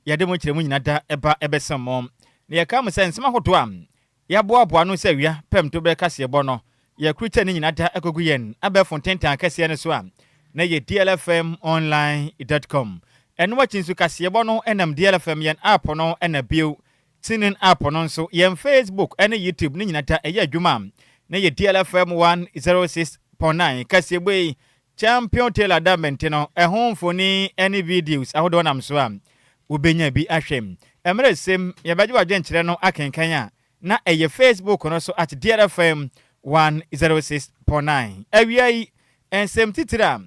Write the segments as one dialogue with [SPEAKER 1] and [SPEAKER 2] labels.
[SPEAKER 1] Yɛde mo nkyerɛmu nyina da ɛba ɛbɛsɛm mo. Na yɛka mo sɛ nsɛm ahodoɔ a yɛaboaboa ano sɛ awia pɛm to berɛ kaseɛbɔ no, yɛkrukyɛ ne nyina da akɔgu yɛn abɛɛfo ntentan akɛseɛ no so a na yɛ dlfmonline dot com. Ɛno akyi nso kaseɛbɔ no nam DLFM yɛn app no na bio TuneIn app no nso, yɛn Facebook ne YouTube ne nyina da ɛyɛ adwuma a na yɛ DLFM 106.9. Kaseɛbɔ yi Champion Taylor da mmɛnte no ɛho mfoni ne videos ahodoɔ nam so a wobɛnya bi ahwɛ. Mmerɛ sem yɛbɛgye w'adwenkyerɛ no akenkan a na ɛyɛ Facebook no so at DRFM 106.9. Awia yi, nsɛm titire a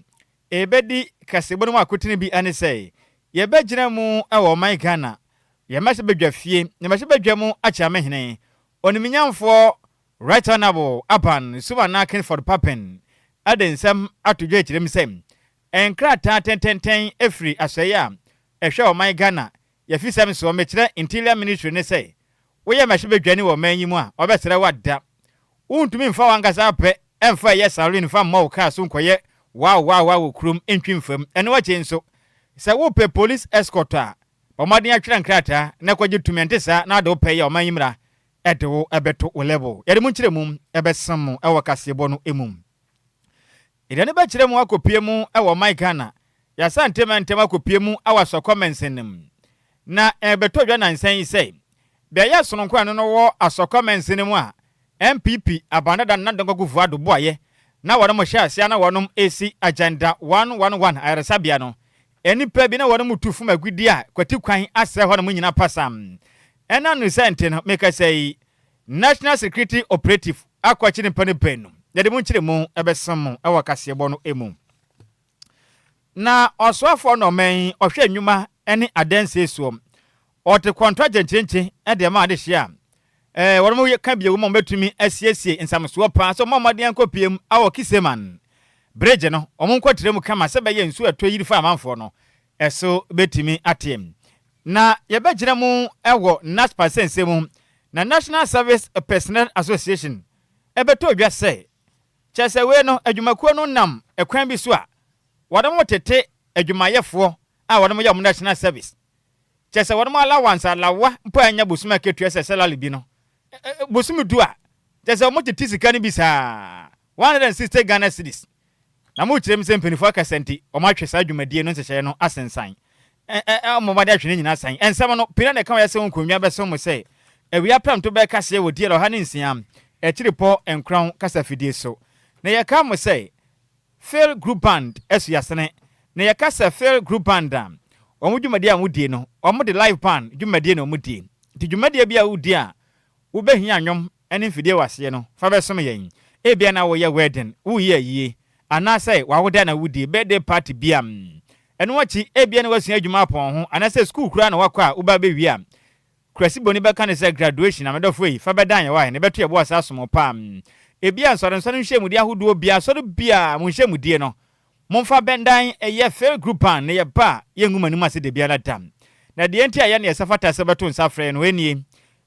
[SPEAKER 1] ɛbɛdi kaseɛbɔ no mu akotene bi ne sɛ, yɛbɛgyina mu wɔ ɔman Ghana yɛmmarahyɛbadwa fie, yɛmmarahyɛbadwa mu akyeamehene, Onimunyamfoɔ Right Honourable Aban Sumana Kingsford Papen de nsɛm ato dwa akyerɛ mu sɛ, nkrataa tɛntɛntɛn firi asɔeɛ a ɛhwɛ ɔman Ghana yafisɛm soɔ, mekyerɛ Interior Ministry ne sɛ, woyɛ mmarahyɛbadwani wɔ ɔman yi mu a, wɔbɛsrɛ wo ada. Wontumi mfa w'ankasa apɛ mfa ɛyɛ saloon mfa mmɔ wo kaa so nkɔyɛ wow wow wow wɔ kurom ntwi mfam. Ɛno akyi nso, sɛ wopɛ police escort a, bɔ mmɔden atwerɛ nkrataa na kɔgye tumi, ɛnte saa na wode wo pɛ yɛ ɔman yi mmara de wo bɛto wo level. Yɛde mo nkyerɛmu bɛsam mo wɔ kaseɛbɔ no mu. Yɛde no bɛkyerɛ mu akɔpue mu wɔ ɔman Ghana, yɛasan ntɛm akɔpue mu wɔ Asɔkɔ mansin mu. Na ɛrebɛtɔ dwa nnansa yi sɛ, beaeɛ sononko a ɛno no wɔ Asɔkɔ mansin mu a NPP aban dada Nana Dankwa Akufo-Addo boaeɛ na wɔnom hyɛɛ aseɛ na wɔnom resi Agenda 111 ayaresabea no, nnipa bi na wɔnom tu fam agudeɛ a kwati kwan asɛe hɔnom nyina pasam. Ɛnam ne saa nti no, mekasa yi, National Security Operative akɔkye nnipa no baanum. Yɛde mo nkyerɛmu bɛsom mo wɔ kaseɛbɔ no mu. Na ɔsoafoɔ no ɔman yi ɔhwɛ nnwuma ne adansie soɔ. Ɔte kɔntra gyenkyenkye de ama adehyeɛ a eh, wɔn ka bio ma wɔbɛtumi asiesie nsamsoɔ paa sɛ wɔn mmɔden ankɔ pie mu awɔ Kiseman bridge no, wɔn nkɔtrɛ mu kama sɛ bɛyɛ nsuo ɛtɔ yiri fa amanfoɔ no ɛso bɛtumi ateɛ. Na yɛbɛgyina mu wɔ NASPA nsɛnsɛm mu na National Service Personnel Association ɛbɛtɔ dwa sɛ kyerɛ sɛ wei no adwumakuo no nam ɛkwan bi so a wɔn tete adwumayɛfoɔ a wɔn yɛ wɔn national service kyerɛ sɛ wɔn allowance alawa mpo a ɛnyɛ bosome akatua sɛ salary bi no bosome du a kyerɛ sɛ wɔn tete sika no bi saa 160 Ghana cedis. Na mo kyerɛ mu sɛ mpanimfoɔ akasa nti wɔn atwe saa dwumadie no nhyehyɛeɛ no asensan ɛ wɔn de atwe ne nyinaa san nsɛm no pii na ɛka wɔn sɛ nkonnwa bɛso mo sɛ awia pɛmto bɛɛ kaseɛ wɔ DL 106.9 kasafidie so. Na yɛka mo sɛ Phil Group Band asu asene. Na yɛka sɛ Phil Group Band a, wɔn dwumadie a wɔdie no, wɔde live band dwumadie na wɔdie. Nti dwumadie bi a wodi a, wobɛhia nnwom ne mfidie wɔ aseɛ no, fa bɛsom yɛn. Ebia na woyɛ wedding, woreyɛ ayie, anaasɛ w'awoda na wodie, birthday party bi a. Ɛno akyi, ebia na woasua adwuma apɔn ho, anaasɛ sukuu koraa na woakɔ a woba abɛwie a, Kurasi boni bɛka no sɛ graduation na medɔfo ei, fa bɛdan yɛn wae, na ɛbɛto yɛn bo ase asom wo paa. Ebia nsɔrensɔre nhyiamudie ahodoɔ biara, asɔre biara mo nhyiamudie no, momfa bɛdan ɛyɛ Fail Group Band na yɛba a, yɛngu mo anim ase dabiara da. Na deɛ nti a yɛne ɛsɛ fata sɛ wobɛto nsa afrɛ yɛn no, ɛnie,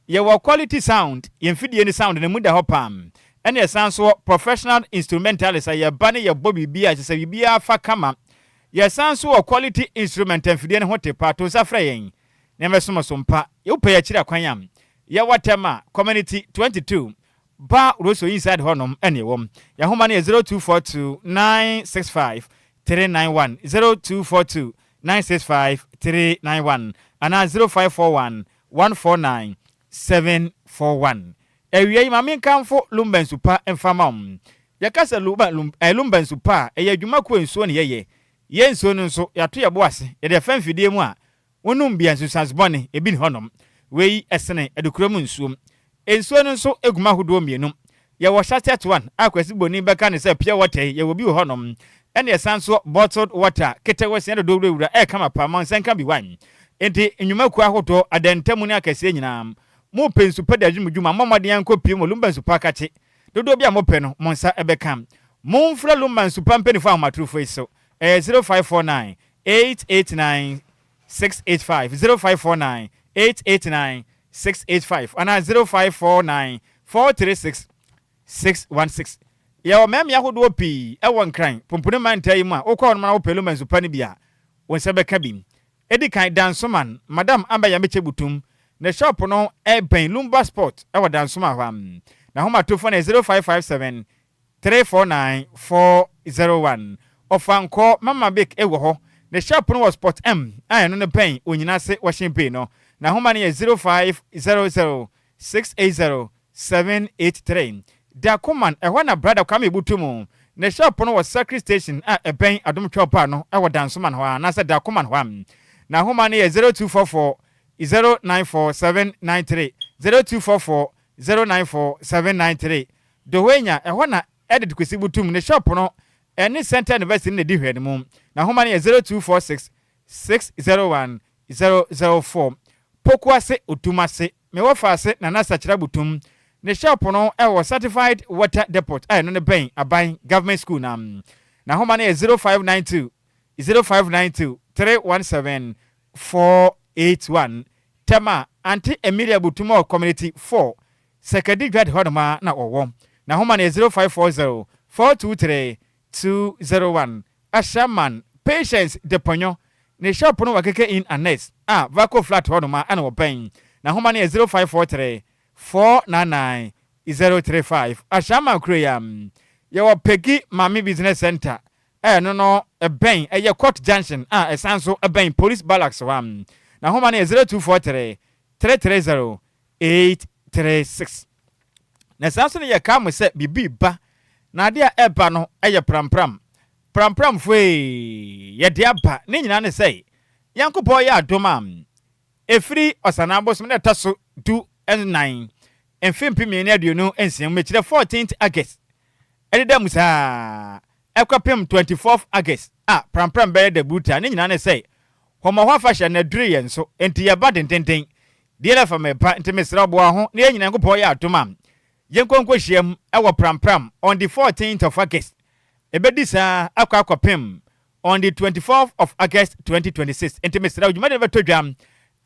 [SPEAKER 1] Yɛwɔ quality sound, yɛn mfidie no sound no ɛmu da hɔ paa, ɛna yɛsan nso wɔ professional instrumentalist a yɛba ne yɛbɔ biribi a kyerɛ sɛ biribiara fa kama. Yɛsan nso wɔ quality instrument a mfidie no ho te paa, to nsa frɛ yɛn. Na yɛmmɛsom so mpa. Wopɛ yɛn akyiri akwan a, yɛwɔ Tema Community 22, Bar Rosso inside hɔnom na yɛwɔ. Yɛn nhoma no yɛ 0242 965 391, 0242 965 391 anaa 0541 149 741. Awia yi, ma menkamfo Lumba nsu pa mfa ma wo. Yɛka sɛ Lumba, Lum, eh, Lumba nsu pa a, ɛyɛ adwuma kuo nsuo na yɛyɛ. Yɛn nsuo no nso, yɛato yɛn bo ase, yɛde afa mfidie mu a Wonom bi a, nsunsuanso bɔne ebi nni hɔnom. Wei sene adukuro mu nsuo. Nsuo no nso gu mu ahodoɔ mmienu. Yɛwɔ sachet one a Kwasi Boni bɛka no sɛ pure water yi, yɛwɔ bi wɔ hɔnom. Ɛna yɛsan nso wɔ bottled water, ketewa sia dodoɔ wurawura, ɛyɛ kama paa, ma nsa nka bi wine. Enti nnwumakuo ahodoɔ, adantamu ne akɛseɛ nyinaa, mopɛ nsu pa de adwene mo dwuma, mommɔ mmɔden ara nkɔpue mu wɔ Lumba Nsu Pa Akakye. Dodoɔ bi a mopɛ no, mo nsa bɛka. Momfrɛ Lumba Nsu Pa mpanimfoɔ ahomatorofo yi so, ɛyɛ 0549 889 685, 0549 889 685 anaa 0549 436 616. Yɛwɔ mmeammea ahodoɔ pii wɔ Nkran, Pumpuni mantam yi mu a wokɔ hɔnom na wopɛ Luma nsu pa no bi a, wo nsa bɛka bi. Edi kan, Dansoman, Madam Amba Yamekyɛ Butum, ne shop no bɛn Lumba Sport wɔ Dansoman hɔ a. N'ahomatofo no yɛ 0557 349 401. Ɔfankɔɔ Mama Bake wɔ hɔ. Ne shop no wɔ Spot M a ɛno no bɛn Onyinase Washing Bay no. N'ahoma no yɛ 0500 680 783. Dakoman, ɛhɔ na Brada Kwame Butum ne shop no wɔ Sacred Station a ɛbɛn Adom Twɛw Bar no wɔ Dansoman hɔ a anaasɛ Dakoman hɔ a. N'ahoma no yɛ 0244 094 793, 0244 094 793. Dohoenya, ɛhɔ na Edith Kwesi Butum ne shop no ɛne Central University no na ɛdi hwɛanimu. N'ahoma no yɛ 0246 601 004. Pokuase Otumase, me wɔfaase Nana Sakyera Butum ne shop no wɔ Certified Water Depot a ɛno no bɛn Aban Government School no. N'ahoma no yɛ 0592 0592 317 481. Tema, Aunty Emilia Butum wɔ Community 4, Sekadi Dwad hɔnom a na ɔwɔ. N'ahoma no yɛ 0540 423 201. Ashaiman, Patience Deponyo ne shop no wɔ Keke Inn Annex a Vaco Flat hɔnom a ɛna wɔbɛn. N'ahoma no yɛ 0543 499 035. Ashaiman kuro yi a, yɛwɔ Peggy Maame Business Center a ɛno no ɛbɛn ɛyɛ Court Junction a ɛsan so ɛbɛn Police Barracks hɔ a. N'ahoma no yɛ 0243 330 836. Na saa nso no yɛka mo sɛ biribi ba na adeɛ a ɛba no yɛ prampram. Prampramfoɔ ee, yɛde aba ne nyinaa ne sɛ Nyankopɔn yɛ adom a ɛfiri Ɔsanaa bosom na ɛtɔ so 14 mfe 2026 mu, mekyerɛ 14th August ɛdeda mu saa ɛkɔpem 24th August a prampram bɛyɛ da brutal. Ne nyinaa ne sɛ Hɔmɔhɔ afahyɛ na aduru yɛn so, enti yɛba dendenden deɛ fa mɛba. Nti mesrɛ boa ho na yɛn nyinaa Nyankopɔn yɛ adom a yɛnkɔ nkɔhyiam ɛwɔ Prampram on the 14th of August, ɛbɛdi saa akɔ akɔpem on the 24th of August 2026. Nti mesrɛ dwumadi no bɛtɔ dwam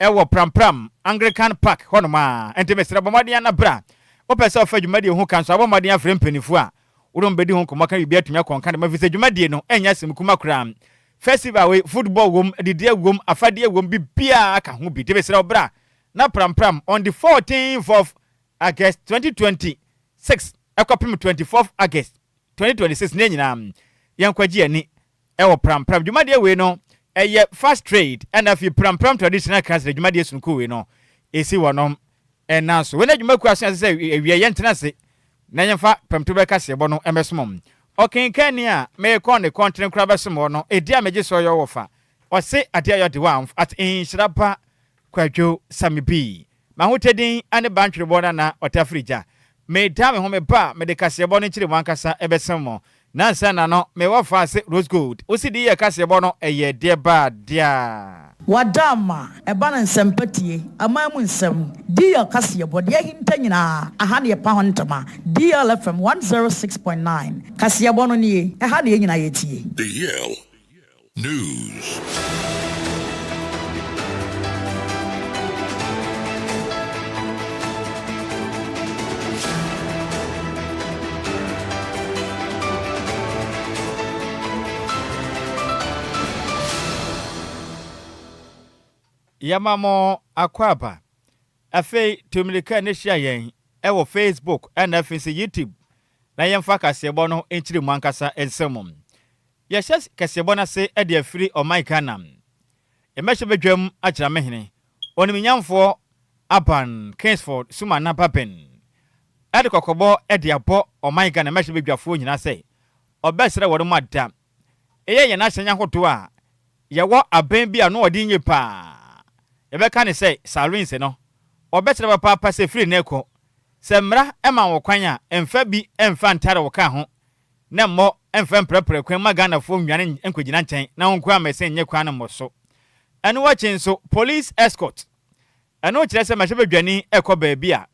[SPEAKER 1] ɛwɔ Prampram Anglican Park hɔnom a, nti mesrɛ bɔ mmɔden ana bra. Wopɛ sɛ ɔfa dwumadie ho ka nso abɔ mmɔden afrɛ mpanimfoɔ a wode bɛdi ho nkɔmmɔ ka biribi atumi akɔnka de ma fi sɛ dwumadie no ɛnyɛ asɛm kuma koraa. Festival wei, football wom, adidiɛ wom, afadeɛ wom, biribiaa ka ho bi. Nti mesrɛ wo bra na Prampram on the 14th of August 2026 ɛkɔpem 24th August 2026 ne nyinaa yɛnkɔgye ani ɛwɔ Prampram. Dwumadie wei no ɛyɛ Fast Trade ɛna afei Prampram Traditional Council. Dwumadie sononko wei no ɛsi wɔnom ɛna so wei na dwumakuo aso ase sɛ awia yɛntena ase na yɛmfa pɛmto bɛka seɛbɔ no ɛmɛsom. Ɔkenkanni a meekɔ ne kɔntene koraa bɛsom hɔ no, ɛdi a megye sɛ ɔyɛ wɔ fa ɔse adeɛ a yɛde wɔ at nhyira pa Kwadwo Sami bii mahotadin ane bantwerebɔ no na ɔtafiri gya meda me ho me ba mede kaseɛbɔ no nkyerɛ mu ankasa ɛbɛsɛm mo. Nansa na no mewɔ fa ase Rose Gold wosi di yɛ kaseɛbɔ no ɛyɛ deɛ ba deɛ.
[SPEAKER 2] Wadama ɛba no nsɛmpa tie, aman mu nsɛm, DL kaseɛbɔ deɛ ahinta nyinaa aha ne yɛpa ho ntoma. DL FM 106.9 kaseɛbɔ no nie, ɛha ne yɛn nyinaa yɛtie.
[SPEAKER 3] DL News.
[SPEAKER 1] Yɛma mo akɔ aba. Afei tumirika ne hyia yɛn ɛwɔ Facebook ɛna afei nso YouTube na yɛmfa kaseɛbɔ no nkyiri mu ankasa nsɛm. Yɛhyɛ kaseɛbɔ no ase de afiri ɔman Ghana yɛmɛhyɛ badwam akyerɛ mehene onimnyamfoɔ Aban Kingsford Sumana Bagbin ɛde kɔkɔbɔ de abɔ ɔman Ghana mɛhyɛ badwafoɔ nyinaa sɛ ɔbɛsrɛ wɔn mu ada ɛyɛ yɛn ahyɛn ahodoɔ a yɛwɔ abɛn bi a no ɔde nye paa, yɛbɛka ne sɛ sirens no. Ɔbɛkyerɛ papaapa sɛ firi ne kɔ sɛ mmara ma wɔ kwan a ɛmfa bi ɛmfa ntare wɔ ka ho na mmɔ ɛmfa mprɛprɛ kwan ma Ghanafoɔ nnwane nkɔgyina nkyɛn na wɔn nkɔ amɛsɛn nyɛ kwan no mmɔ so. Ɛno akyi nso, police escort, ɛno kyerɛ sɛ mmarahyɛ badwani ɛkɔ baabi a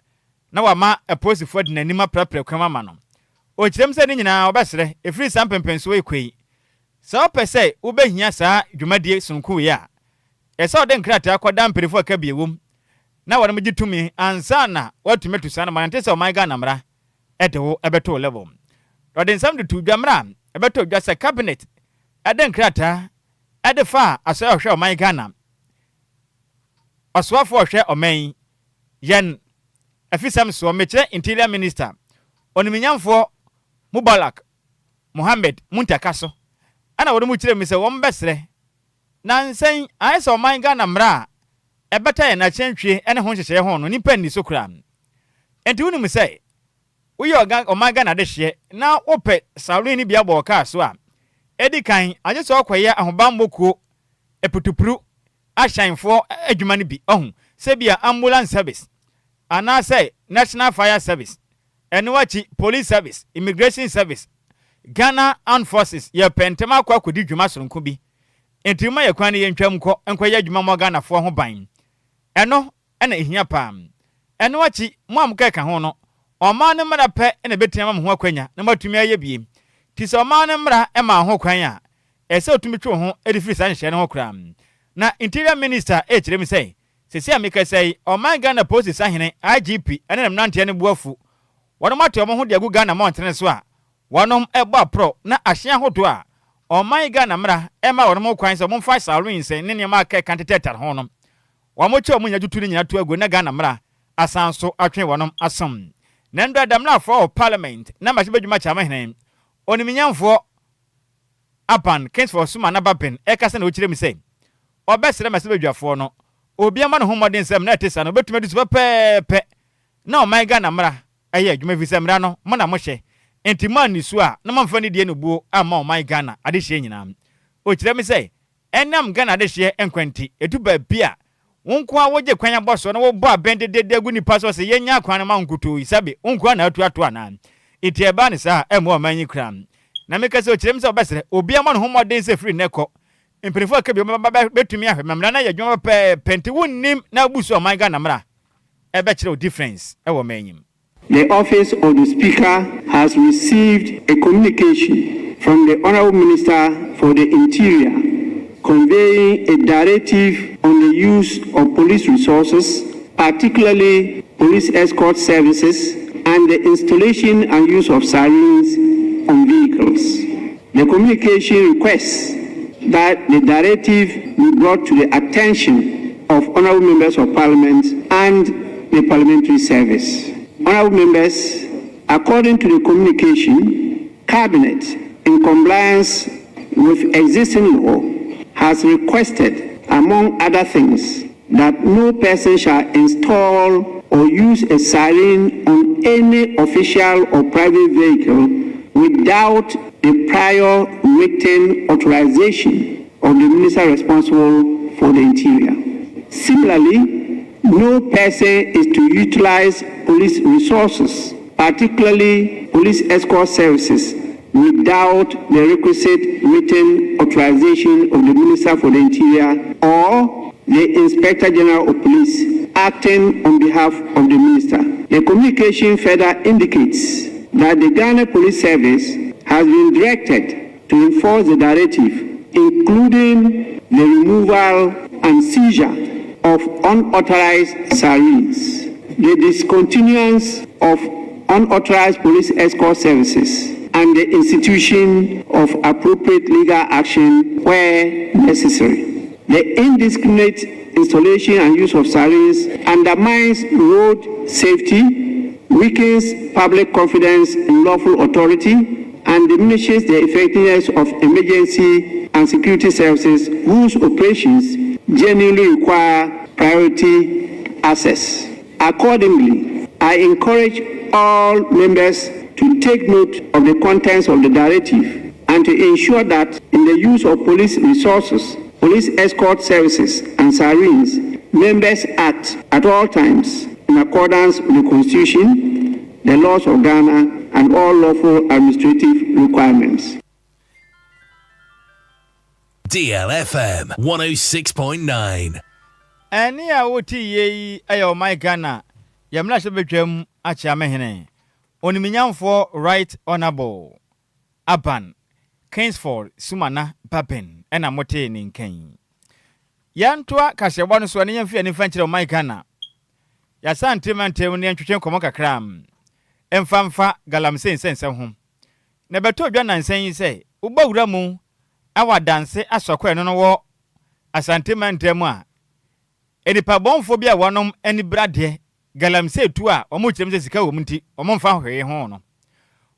[SPEAKER 1] na wama apolisifoɔ de n'anim aprɛprɛ kwan ama no. Ɔkyerɛm sɛ ne nyinaa wɔbɛsrɛ ɛfiri saa mpɛmpɛnsoɔ yi kɔ yi, sɛ wopɛ sɛ wobɛhia saa dwumadie sononko wei a, ɛsɛ wode nkrataa kɔda mpanimfoɔ a ka bi wom na wɔn gye tumi ansa na wɔatumi atu saa no ma nte sɛ ɔman Ghana mmara ɛde wo ɛbɛto level. Ɔde nsɛm de to dwa mmara ɛbɛtɔ dwa sɛ cabinet ɛde nkrataa ɛde fa asɔre a ɔhwɛ ɔman Ghana. Ɔsoafoɔ a ɔhwɛ ɔman yi yɛn afisɛm soɔ, mekyerɛ Interior Minister, Onimunyamfoɔ Mubalak Mohammed Muntaka so ɛna wɔnom kyerɛ mu sɛ wɔn bɛsrɛ Nansa yi, ayɛ sɛ ɔman Ghana mmara a ɛbata yɛn akyerɛntwie ne ho nhyehyɛeɛ ho no, nnipa nni so koraa. Enti wonim sɛ woyɛ ɔman Ghana adehyeɛ na wopɛ saloon no bi abɔ wo kaa so a, ɛdi kan, agye sɛ wokɔyɛ ahobammɔ kuo aputupuru ahyɛnfoɔ adwuma no bi, ɔho, sɛ ebia ambulance service anaasɛ National Fire Service, ɛno akyi Police Service, Immigration Service, Ghana Armed Forces, yɛpɛ ntɛm akɔ akɔdi dwuma soronko bi, enti momma yɛn kwan na yɛntwam nkɔ nkɔyɛ adwuma mmɔ Ghanafoɔ ho ban. Ɛno na ɛhia paa. Ɛno akyi, mo a mokeka ho no, ɔman no mmara pɛ na ɛbɛtumi ama mo ho akwanya na moatumi ayɛ bi. Nti sɛ ɔman no mmara ma wo ho kwan a, ɛsɛ sɛ wotumi twe wo ho de firi saa nhyehyɛeɛ no ho koraa. Na Interior Minister rekyerɛ mu sɛ, seesei a mekasa yi, ɔman Ghana Polisi Sahene, IGP, ne ne mmeranteɛ no bo afu. Wɔnom ate wɔn ho de agu Ghana mmɔntene so a wɔnom bɔ aporɔ na ahyɛn ahodoɔ a ɔman Ghana mmara mma wɔnom ho kwan sɛ wɔmfa sarin nsɛn ne nneɛma a ɛka ntetɛtare ho no, wɔkyɛ wɔn nyina tutu ne nyina to agu na Ghana mmara asan so atwe wɔnom asom. Na ndɔ Adamlafoɔ wɔ Parliament na mmarahyɛbadwuma Kyeamehene, Onimnyamfoɔ Aban Kingsford Sumana Baben rekasa na ɔkyerɛ mu sɛ ɔbɛsrɛ mmarahyɛbadwafoɔ no obiara mmɔ ne ho mmɔden sɛ mmara a ɛte saa no ɔbɛtumi adi so pɛpɛɛpɛ na ɔman Ghana mmara yɛ adwuma efisɛ mmara no mo na mohyɛ nti moanni so a na moamfa nidie ne buo amma ɔman Ghana adehyeɛ nyinaa. Ɔkyerɛ mu sɛ ɛnam Ghana adehyeɛ nkwa nti ɛdu baabi a wo nko ara wogye kwan abɔ soɔ na wobɔ abɛn dedeede agu nnipa so sɛ yɛnnya kwan no ma wo nkutoo yi sɛbe wo nko ara na atu ato anaa? Nti ɛbaa no saa a ɛmmoa ɔman yi koraa. Na meka sɛ ɔkyerɛ mu sɛ ɔbɛsrɛ obiara mmɔ ne ho mmɔden sɛ firi nnɛ kɔ mpanyinfoɔ a ɛka bi wɔbɛba bɛtumi ahwɛ ma mmara no ayɛ adwuma pɛpɛɛpɛ nti wonnim na abu so ɔman Ghana mmara ɛbɛkyerɛ wo difference ɛwɔ ɔman yi mu.
[SPEAKER 4] The office of the Speaker has received a communication from the Honourable Minister for the Interior conveying a directive on the use of police resources, particularly police escort services, and the installation and use of sirens on vehicles. The communication requests that the directive be brought to the attention of honourable members of parliament and the parliamentary service. Honourable members, according to the communication, cabinet, in compliance with existing law, has requested, among other things, that no person shall install or use a siren on any official or private vehicle without the prior written authorization of the minister responsible for the interior. Similarly, no person is to utilize police resources, particularly police escort services, without the requisite written authorization of the Minister for the Interior or the Inspector General of Police acting on behalf of the Minister. The communication further indicates that the Ghana Police Service has been directed to enforce the directive, including the removal and seizure of unauthorized sirens, the discontinuance of unauthorized police escort services, and the institution of appropriate legal action where necessary. The indiscriminate installation and use of sirens undermines road safety, weakens public confidence in lawful authority, and diminishes the effectiveness of emergency and security services whose operations genuinely require priority access. Accordingly, I encourage all members to take note of the contents of the directive and to ensure that in the use of police resources, police escort services, and sirens, members act at all times in accordance with the Constitution, the laws of Ghana, and all lawful administrative requirements.
[SPEAKER 3] DLFM 106.9.
[SPEAKER 1] Ɛnne a wote yie yi yɛ ɔman Ghana yɛn mmarahyɛbadwam akyeamehene, Onimnyamfoɔ Right Honourable Aban Kingsford Sumana Baben na motee ne nka yi. Yɛntoa kaseɛbɔ no so na yɛmfa yɛn ani mfa nkyerɛ ɔman Ghana. Yɛasan mantam na yɛntwetwe nkɔmmɔ kakra mfa mfa galamsey nsɛnsɛm ho. Na ɛbɛtɔɔ dwa nnansa yi sɛ wobɔ wura mu wɔ adanse asɔkɔɛ no no wɔ Asante mantam a, Nnipa bɔnfoɔ bi a wɔnom ani bere adeɛ, galamsey tu a wɔkyerɛ mu sɛ sika wɔ mu nti wɔmfa hwee ho no,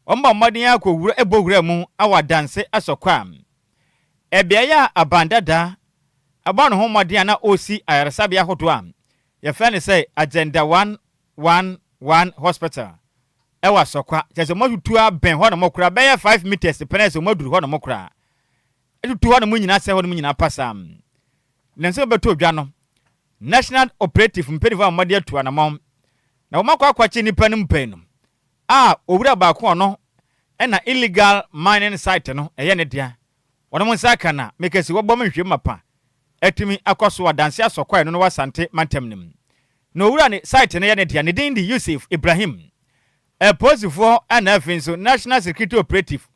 [SPEAKER 1] wɔbɔ mmɔden ara kɔ wura bɔ wura mu wɔ adanse asɔkwa a beaeɛ a aban dada bɔ ne ho mmɔden a na ɔresi ayaresabea ahodoɔ a yɛfrɛ no sɛ Agenda 111 Hospital wɔ Asɔkwa. Kyerɛ sɛ wɔatutu abɛn hɔnom koraa bɛyɛ 5 meters pɛ na sɛ wɔaduru hɔnom koraa. Atutu hɔnom nyinaa sɛ hɔnom nyinaa pasaa. Na nsɛm bɛtɔ dwa no, National Operative mpanimfoɔ a wɔde atu anamɔn na wɔn akɔ akɔkye nnipa no mpɛn no a owura baako ɔno ɛna illegal mining site no ɛyɛ ne dea. Wɔn nsa aka na mekasi wɔbɔ mo nhwɛ mu mapa atumi akɔ so adanse asɔkwa ɛno no wɔ Asante mantam no mu. Na owura ne site no yɛ ne dea, ne din de Yusuf Ibrahim. Apolisifoɔ ɛna afei nso National Security Operative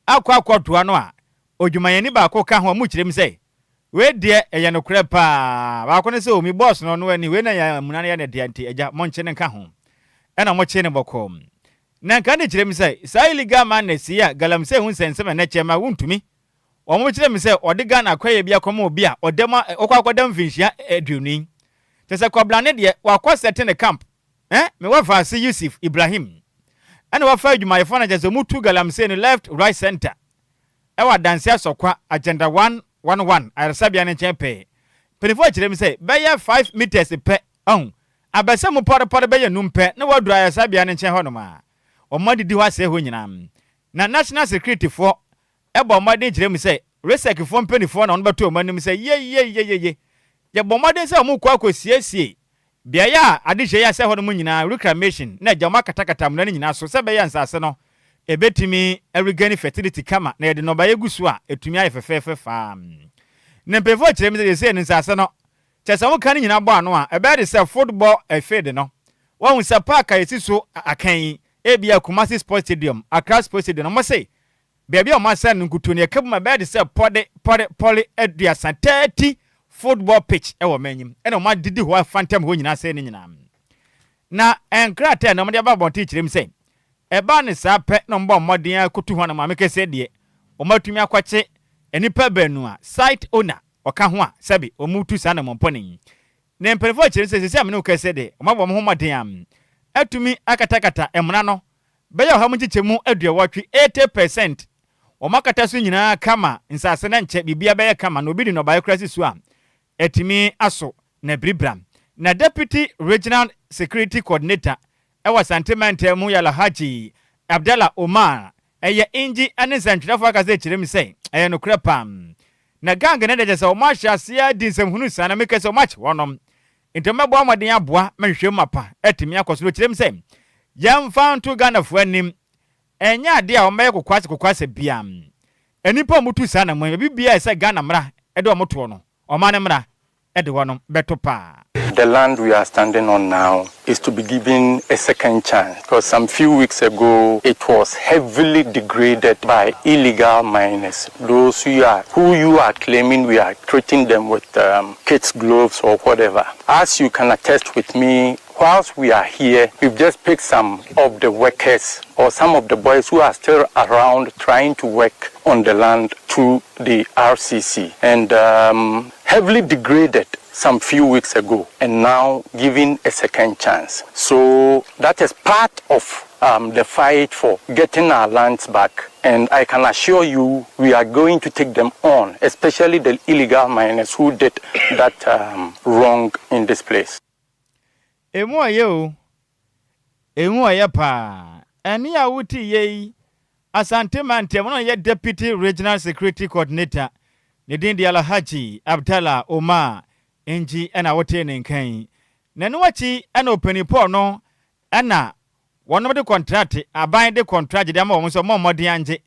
[SPEAKER 1] akɔ akɔtoa no a odwumayɛni baako ka ho a mu kyerɛ mu sɛ wei deɛ ɛyɛ nokorɛ paa. Baako no sɛ omi boss no ɔno ani wei na yɛ amuna no yɛ ne dea, nti agya monkye ne nka ho. Ɛna mokye ne bɔkɔɔ. Na nka ne kyerɛ mu sɛ saa illegal miners yi a galamsey ho nsɛnsɛm ɛnɛ kyɛ ma wontumi wɔn kyerɛ mu sɛ ɔde Ghana akɔyɛ bi akɔma obi a ɔdam ɔkɔ akɔda mfinhyia 20 yi kyɛ sɛ kɔblane deɛ wakɔ sɛte ne camp mewɔ faase Yusuf Ibrahim ɛna wafa adwumayɛfoɔ no kyɛ sɛ ɔmu tu galamsey no left, right, center ɛwɔ adanse asɔkwa Agenda 111 ayaresabea no nkyɛn pɛɛ. Mpanimfoɔ kyerɛ mu sɛ bɛyɛ 5 meters pɛ ɔho abɛsɛ mu pɔrepɔre bɛyɛ num pɛ na waduru ayaresabea no nkyɛn hɔnom a wɔn adidi hɔ asɛe hɔ nyinaa. Na national security foɔ ɛbɔ mmɔden kyerɛ mu sɛ REGSEC foɔ mpanimfoɔ na wɔn bɛto wɔn anim sɛ yeyeyeyeye, yɛbɔ mmɔden sɛ wɔn kɔ akɔsiesie beaeɛ a adehyɛ yi asɛ hɔ no mu nyinaa, reclamation, na agya wɔn akatakata amuna no nyinaa so sɛ bɛyɛ nsase no ebetumi ɛregain fertility kama na yɛde nnɔbaeɛ gu so a etumi ayɛ fɛfɛɛfɛ faa. Na mpanyinfoɔ kyerɛ mu sɛ yɛsɛ ne nsase no kyɛ sɛ wɔka no nyinaa bɔ ano a, ɛbɛyɛ de sɛ football field no, wɔn sɛ park a yɛsi so akan yi, ebia Kumasi Sports Stadium, Accra Sports Stadium, wɔn se beebi a wɔn asɛn no nkutu no yɛka mu a, ɛbɛyɛ de sɛ pɔde pɔde pɔle 30, 30 football pitch ɛwɔ ɔman enyim ɛna wɔn adidi hɔ afantam hɔ nyinaa sɛ ne nyinaa. Na nkrataa na wɔde aba abɔnten kyerɛ mu sɛ ɛbaa ne saa pɛ na wɔn bɔ mmɔden akoto hɔ na maame kɛseɛ deɛ wɔn atumi akɔkye nnipa baanu a site owner ɔka ho a sɛbi wɔn tu saa na wɔn mpɔ ne na mpanimfoɔ kyerɛ sɛ sɛsɛ amene kɛseɛ deɛ wɔn abɔ wɔn ho mmɔden a atumi akatakata mmena no bɛyɛ 80% mu 80%. Wɔn akata so nyinaa kama, nsase no nkyɛ biribia bɛyɛ kama na obi de nnɔbaeɛ kora si so a ɛtumi aso na biribira. Na Deputy Regional Security Coordinator ɛwɔ Asante mantam mu yɛ Alhaji Abdallah Omar ɛyɛ ingyi ne nsɛntwerɛfoɔ akasa kyerɛ mu sɛ ɛyɛ nokorɛ pam na gang no de kyɛ sɛ wɔn ahyɛ aseɛ di nsɛmhunu saa na meka sɛ wɔn akye wɔnom, nti wɔbɛboa mmɔden aboa ma nhwehwɛ mu mapa atumi akɔ so. No kyerɛ mu sɛ yɛmfa nto Ghanafoɔ anim, ɛnyɛ adeɛ a wɔbɛyɛ kokoase kokoase bia. Nnipa a wɔtu saa na mu ebi bia sɛ Ghana mmara ɛde wɔn toɔ no, ɔman no mmara ɛde wɔn bɛto paa.
[SPEAKER 5] The land we are standing on now is to be given a second chance because some few weeks ago it was heavily degraded by illegal miners. Those who you are claiming we are treating them with kids gloves or whatever. As you can attest with me, whilst we are here, we've just picked some of the workers or some of the boys who are still around trying to work on the land to the RCC and heavily degraded some few weeks ago and now given a second chance. So that is part of the fight for getting our lands back. And I can assure you we are going to take them on, especially the illegal miners who did that wrong in this place.
[SPEAKER 1] Emu ɔyɛ o, emu ɔyɛ paa. Ɛne a wote yɛ yi, Asante mantam no yɛ Deputy Regional Security Coordinator, ne din de Alhaji Abdallah Omar nti ɛna wote ne nkan. Na ɛno akyi ɛna ɔpanin Paul no ɛna wɔn de contract, aban de contract de ama wɔn sɛ ɔmɔ mmɔden angye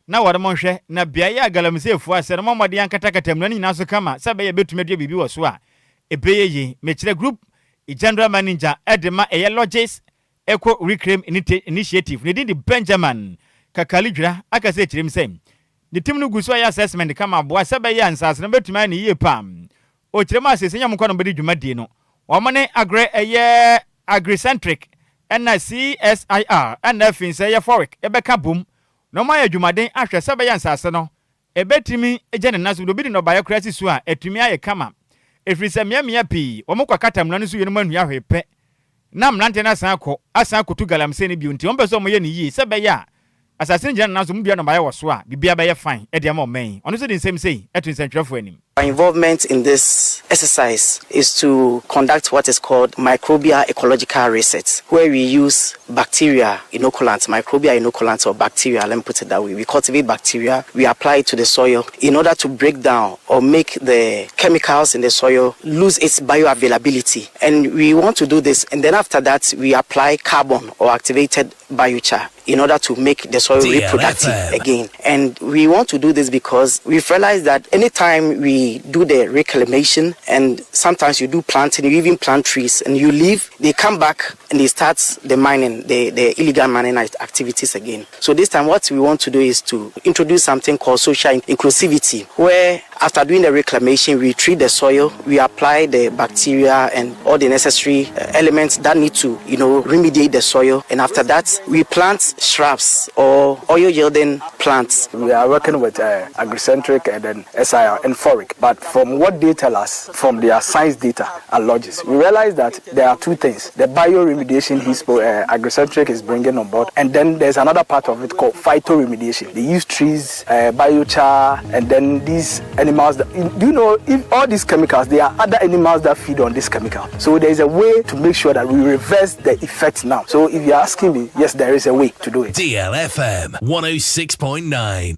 [SPEAKER 1] na wɔde mo nhwɛ na beaeɛ a galamseyfoɔ asɛ no ɔmɔ mmɔden ankatakata mu no nyinaa so kama sɛ bɛyɛ bɛtumi adua biribi wɔ so a ɛbɛyɛ yie. Mekyerɛ Group General Manager ɛde ma ɛyɛ Logis Eco Reclaim Initiative, ne din de Benjamin Kakali Dwira, aka sɛ kyerɛ mu sɛ ne team no gu so ayɛ assessment kama aboa sɛ bɛyɛ a nsase no bɛtumi ayɛ ne yie paa. Ɔkyerɛ mu asese nyɛ mo nkɔ no bɛde dwumadie no, wɔn ne agre ɛyɛ Agricentric ɛna CSIR ɛna afei sɛ ɛyɛ FORIC ɛbɛka bom na wɔn ayɛ adwumaden ahwɛ sɛ bɛyɛ nsase no ɛbɛtumi gya ne nan so, obi de nnɔbaeɛ koraa si so a ɛtumi ayɛ kama. Ɛfiri sɛ mmeammea pii, wɔkɔ akata mmura no so wie no wɔanhua hwee pɛ na mmeranteɛ no asan akɔ asan akɔtu galamsey no bio nti wɔpɛ sɛ wɔyɛ no yie sɛ ɛbɛyɛ a asase no gyina ne nan so, wɔdua nnɔbaeɛ wɔ so a, biribiara bɛyɛ fine de ama ɔman yi. Ɔno nso de nsɛm sei to nsɛntwerɛfoɔ anim.
[SPEAKER 6] Our involvement in this exercise is to conduct what is called microbial ecological research, where we use bacteria inoculants, microbial inoculants or bacteria, let me put it that way. We cultivate bacteria, we apply it to the soil in order to break down or make the chemicals in the soil lose its bioavailability. And we want to do this, and then after that, we apply carbon or activated biochar in order to make the soil reproductive again. And we want to do this because we've realized that anytime we do the reclamation, and sometimes you do planting, you even plant trees, and you leave, they come back and they start the mining, the illegal mining activities again. So this time what we want to do is to introduce something called social inclusivity, where after doing the reclamation, we treat the soil, we apply the bacteria and all the necessary elements that need to remediate the soil. And after that, we plant shrubs or oil-yielding plants.
[SPEAKER 7] We are working with AgriCentric and then SIR and FORIC. But from what they tell us, from their science data and logics, we realize that there are two things. The bioremediation AgriCentric is bringing on board, and then there's another part of it called phytoremediation. They use trees, biochar, and then these animals. That, do you know, if all these chemicals, there are other animals that feed on this chemical. So there is a way to make sure that we reverse the effect now. So if you're asking me, yes, there is a way to do it.
[SPEAKER 3] DLFM 106.9.